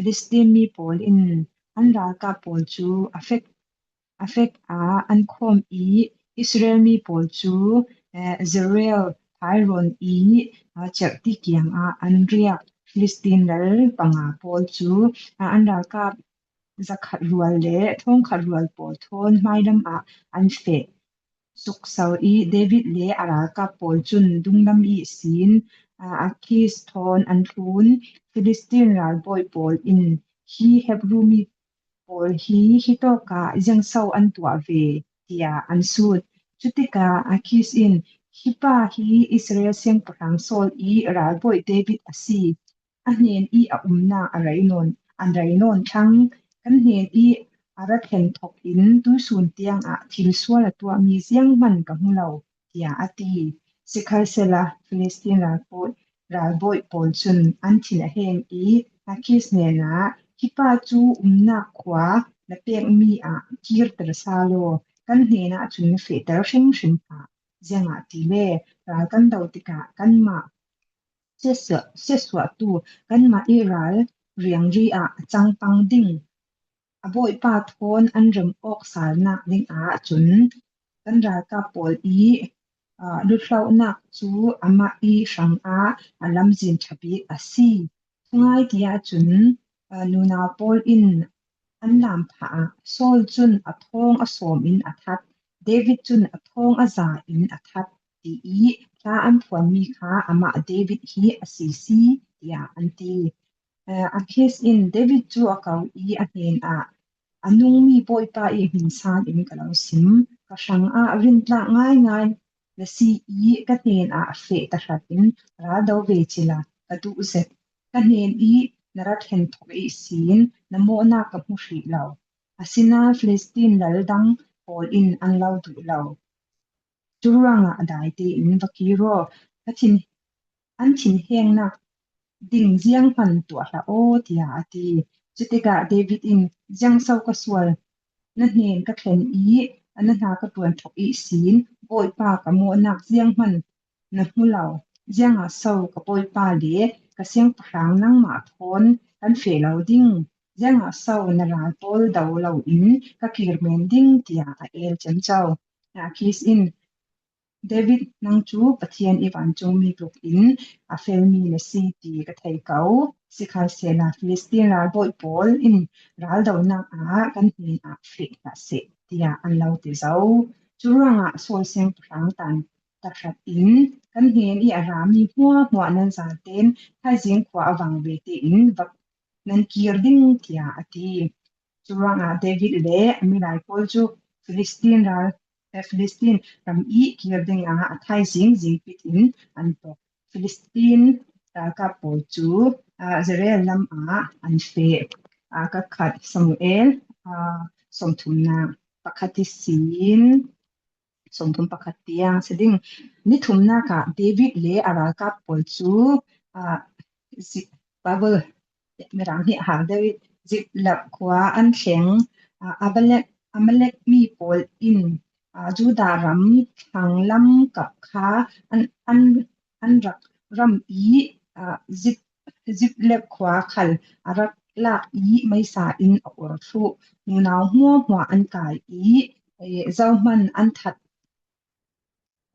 Filistin mi pawl in an ralkap pawl cu Afek ah an khawm i Israel mi pawl cu Jezreel thairawn i cerhti kiang ah an riak. Filistin ral panga pawl cu an ralkap zakhat rual le thongkhat rual pawl thawn hmailam ah an feh sukso i David le a ralkap pawl cun dunglam i sin Akhish thawn an tlun. Filistin ralbawi pawl in hi Hebru mi pawl hi hitawk ah ziangso an tuah ve tiah an sut. Cutikah Akhish in, Hi pa hi Israel siangpahrang Saul i ralbawi David a si. A hnen i a umnak a rei nawn, an rei nawn thlang. Kan hnen i a ra thlen thawk in tuisun tiangah thil sual a tuahmi zianghmanh ka hmu lo, tiah a ti. Sikhalsehla Filistin ralbawi pawl cun an thin a heng i Akhish hnenah, Hi pa cu umnak khua na pekmi ah kirter sa law kan hnenah cun na fehter hrimhrim hlah. Ziangah ti le ral kan do tikah kanmah siasuahtu kanmah i ral riangri ah a cang pang ding. A bawipa thawn an rem awk salnak dingah cun kan ralkap pawl i luhlonak cu amah i hrangah a lamzin ṭha bik a si. Ngai ti ahcun nunau pawl in an laam phah ah Saul cun a thawng a sawm in a that, David cun a thawng a za in a that ti i hla an phuanmi kha amah David hi a si si tiah an ti. Akhish in David cu a ko i a hnenah, A nungmi Bawipa i hmunsan in ka lo sim. Ka hrangah rintlak ngaingai na si i ka hnenah feh tahrat in raldo ve cila ka duh zet. Ka hnen i na ra ṭhen thawk i sin na mawhnak ka hmu hrih lo. Asinain Filistin lal dang pawl in an lo duh lo. Cu ruangah dai tein va kir aw, ka thin an thinhengnak ding zianghmanh tuah hlah aw, tiah a ti. Cutikah David in, Ziangso ka sual, na hnen ka thlen i na hna ka ṭuan thawk i sin, Bawipa ka mawhnak zianghmanh na hmu lo. Ziangah so ka bawipa le ka siangpahrang nangmah thawn kan feh lo ding? Ziangah so na ral pawl do loin ka kir men ding, tiah a el ciamco. Akhish in, David, nang cu Pathian i vancungmi tluk in a felmi na si ti ka thei ko. Sikhalsehla Filistin ralbawi pawl in raldohnak ah kan hnen ah feh hlah seh, tiah an lo ti zau. Cu ruangah Saul siangpahrang tan tahrat in kan hnen i a rami hmuahhmuah nan zaten thaizing khua a vang ve tein va nan kir ding, tiah a ti. Cu ruangah David le a milai pawl cu Filistin ral Filistin ram i kir dingah a thaizing zingpit in an pok. Filistin ralkap pawl cu Jezreel lam ah an feh. Kakhat Samuel sawmthumnak pakhat i sin 31 tiang si ding. Nithumnak ah David le a ralkap pawl cu Bible Mirang nih a hang deuh i Ziklag khua an thleng. Amalek mi pawl in Judah ram thlanglam kap kha an rak ramh i Ziklag khua khal a rak lak i meisa in a ur thluh. Nunau hmuahhmuah an kai i zohhmanh an that.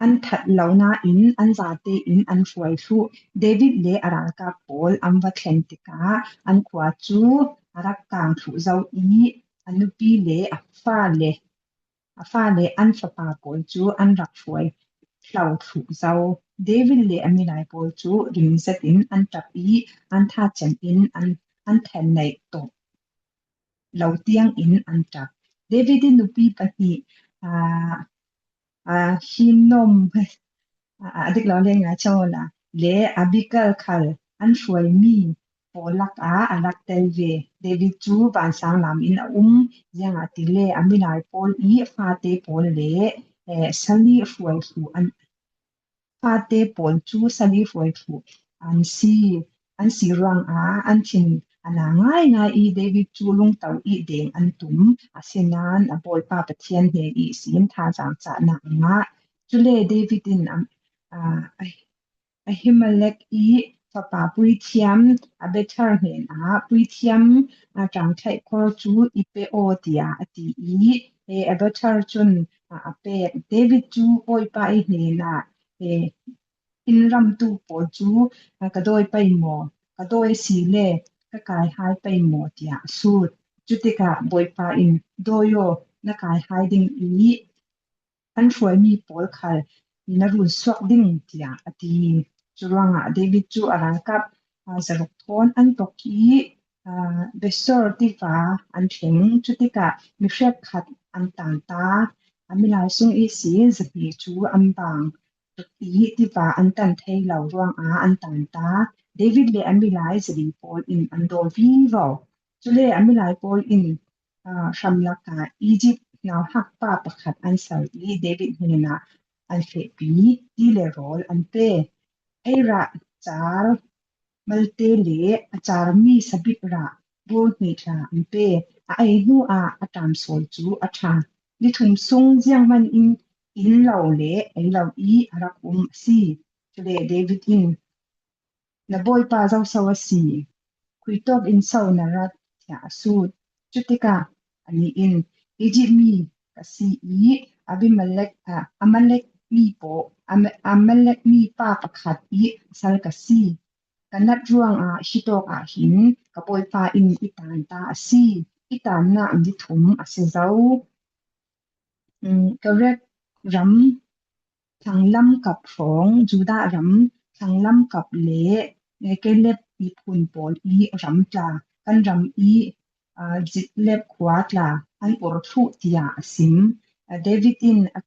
An that lo nain an zate in an hruai thluh. David le a ralkap pawl an va thlen tikah an khua cu a rak kaang thluh zau i a nupi le a fale an fapa pawl cu an rak hruai hlo thluh zau. David le a milai pawl cu ringzet in an ṭap i an thacem in an thennaih tawn lo tiangin an ṭap. David i nupi pahnih Ahinoam le Abigail khal an hruaimi pawl lakah a rak tel ve. David cu vansang lam in a um, ziangahtile a milai pawl i fate pawl le sali hruai an Fate pawl cu sali hruaitu an si. An si ruangah an thin a na ngaingai i David cu lungto i deng an tum. Asinain a Bawipa Pathian hnen i sin thazaang cahnak a ngah. Cule David in Ahimelek i fapa puithiam Abiathar hnenah puithiam ṭangṭhaih khor cu i pe aw tiah a ti i Abiathar cun a pek. David cu Bawipa i hnenah inn ramtu pawl cu ka dawi pei maw, ka dawi si le ka kai hai pei maw tiah a sut. Cu tikah Bawipa in dawi aw na kai hai ding i an hruaimi pawl khal na run suak ding tiah a ti. Cu ruangah David cu a ralkap zaruk thawn an tok i Besor tiva an thleng. Cu tikah mihriat khat an tanta. A milai sung i si 200 cu an bang tuk i tiva an tan thai lo ruangah an tanta. David le a milai 400 pawl in an dawi vivo. Cule a milai pawl in hramlak ah Izipt nauhakpa pakhat an ser i David hnenah an fehpi, ti le rawl an pe. Theirah car malte le a carmi sabit rah bur hnih tla an pe. A ei hnuah a ṭamsawl cu a ṭha. Nithum sung zianghmanh in inn lo le ei lo i a rak um a si. Cule David in Na bawipa zoso a si? Khuitawk in so na rat tiah a sut. Cu tikah anih in Izipt mi ka si i Abimelek Amalek mi pa pakhat i sal ka si. Ka nat ruangah hi tawk ah hin ka bawipa inn i taan ta a si. I taannak nithum a si zau. Karek ram Thlanglam kap hrawng Judah ram thlanglam kap le Caleb miphun pawl i ram tla, kan ram i Zitleb khua tla an ur thluh tiah a sim. David in a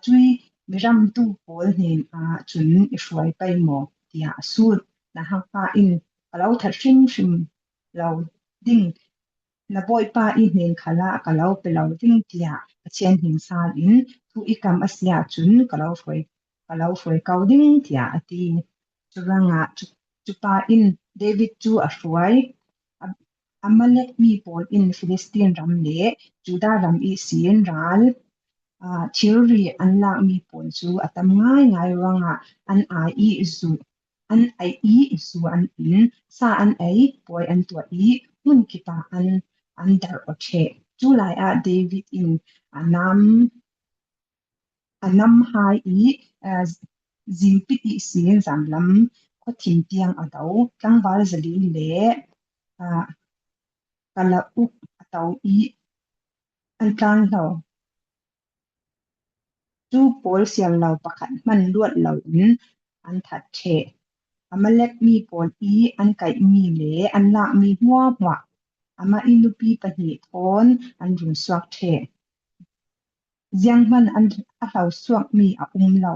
cui miramtu pawl hnenah cun i hruai pei maw tiah a sut. Na hakpa in ka lo that hrimhrim lo ding Na bawipa i hnen khal ah ka lo pe lo ding tiah Pathian hningsal in thu i kam a si ahcun ka lo hruai ko ding tiah a ti. Curuangah cu pa in David cu a hruai. Amalek mi pawl in Filistin ram le Judah ram i sin ral thilri an lakmi pawl cu a tam ngaingai ruangah an ai i An ei i zu an in, sa an ei, puai an tuah i hmunkip ah an darh aw ṭheh. Cu lai ah David in a nam hai i zingpit ihsin zanlam khuathim tiang a do. Tlangval 400 le kalauk a to i an tlan lo. Cu pawl siarlo pakhat hmanh luat loin an that ṭheh. Amalek mi pawl i an kaihmi le an lakmi hmuahhmuah amah i nupi pahnih thawn an run suak ṭheh. Zianghmanh a hlo suakmi a um lo.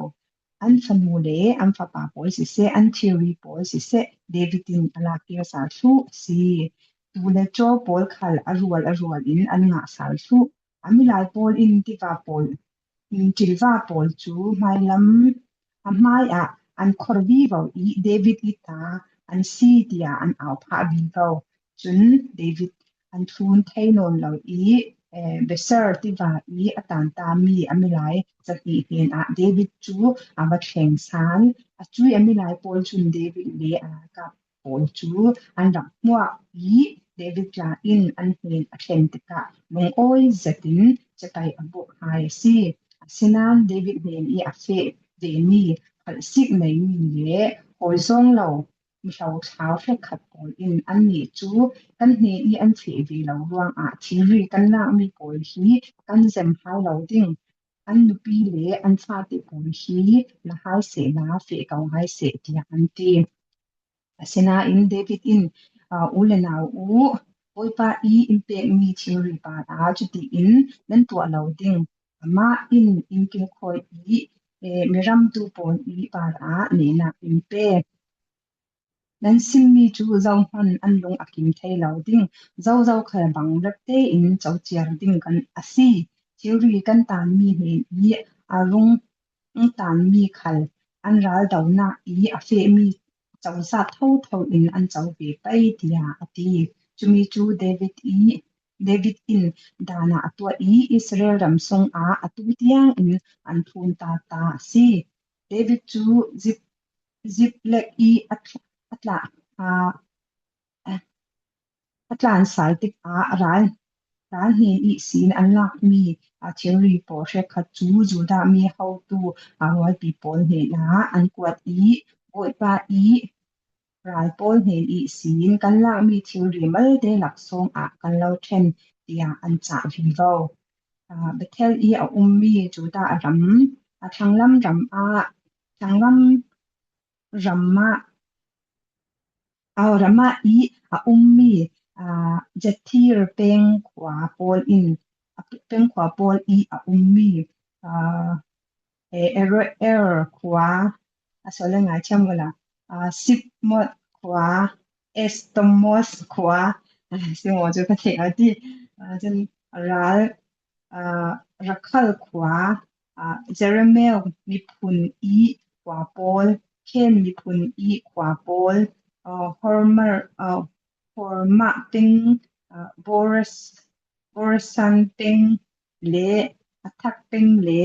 An fanu le an fapa pawl siseh, an thilri pawl siseh, David in a lak sal thluh a si. Tuu le caw pawl khal a rual a rual in an ngah sal thluh. A milai pawl in tiva pawl ṭilva pawl cu hmailam a hmai ah an khor vivo i David i ta an si tiah an au phah vivo. Cun David an thlun thei nawn lo i Besor tiva i a tantami a milai 200 hnenah David cu a va thleng sal. A cui a milai pawl cun David le a ralkap pawl cu an rak hmuah i David tla in an hnen a thlen tikah lungawi zet in cakei a bawh hai a si. Asinain David hnen i a feh vemi hngalhsik neimi le hawi zawng lo mihlothlau hlekhat pawl in annih cu kan hnen i an feh ve lo ruangah thilri kan lakmi pawl hi kan zem hau lo ding. An nupi le an fate pawl hi la hai seh la feh ko hai seh tiah an ti. Asinain David in u le nau u, Bawipa i in pekmi thilri par ah cutiin nan tuah lo ding. Amah inn in kilkhawi i miramtu pawl i par ah nehnak in pe. Nan simmi cu zohhmanh an lung a kim thai lo ding. Zozo khal bang rep tein cociar ding kan a si. Thilri kan taanmi hnen i a rung taanmi khal an raldonak i a fehmi cozah thotho in an co ve pei tiah a ti. Cumi cu David in dan ah a tuah i Israel ram sungah atu tiangin an thlun ta ta a si. David cu Ziplek i a tlansal tikah ral hnen ihsin an lakmi thilri pawl cheukhat cu Judah mi haotu rualpi pawl hnenah an kuat i Bawipa i ral pawl hnen ihsin kan lakmi thilri malte laksawng ah kan lo ṭhen tiah an cah vivo. Bethel i a ummi Judah ram, thlanglei ram ah i a ummi Jattir pengkhua pawl i a ummi Aroer khua, Sibmoth khua, Eshtemoh khua, Rakhal khua, Jerahmeel miphun i khua pawl, Ken miphun i khua pawl, Hormah peng, Borashan peng le Athak peng le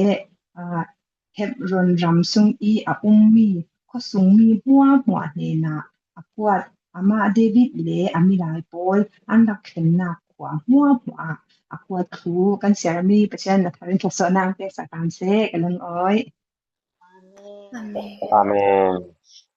Hebron ram chung i a ummi khuasungmi hmuahhmuah hnenah a kuat. Amah David le a milai pawl an rak thlennak khua hmuahhmuah ah a kuat thlu. Kan sermi Pathian a thar in thlasawhnak pek hram seh, ka lungawi. Amen. Amen.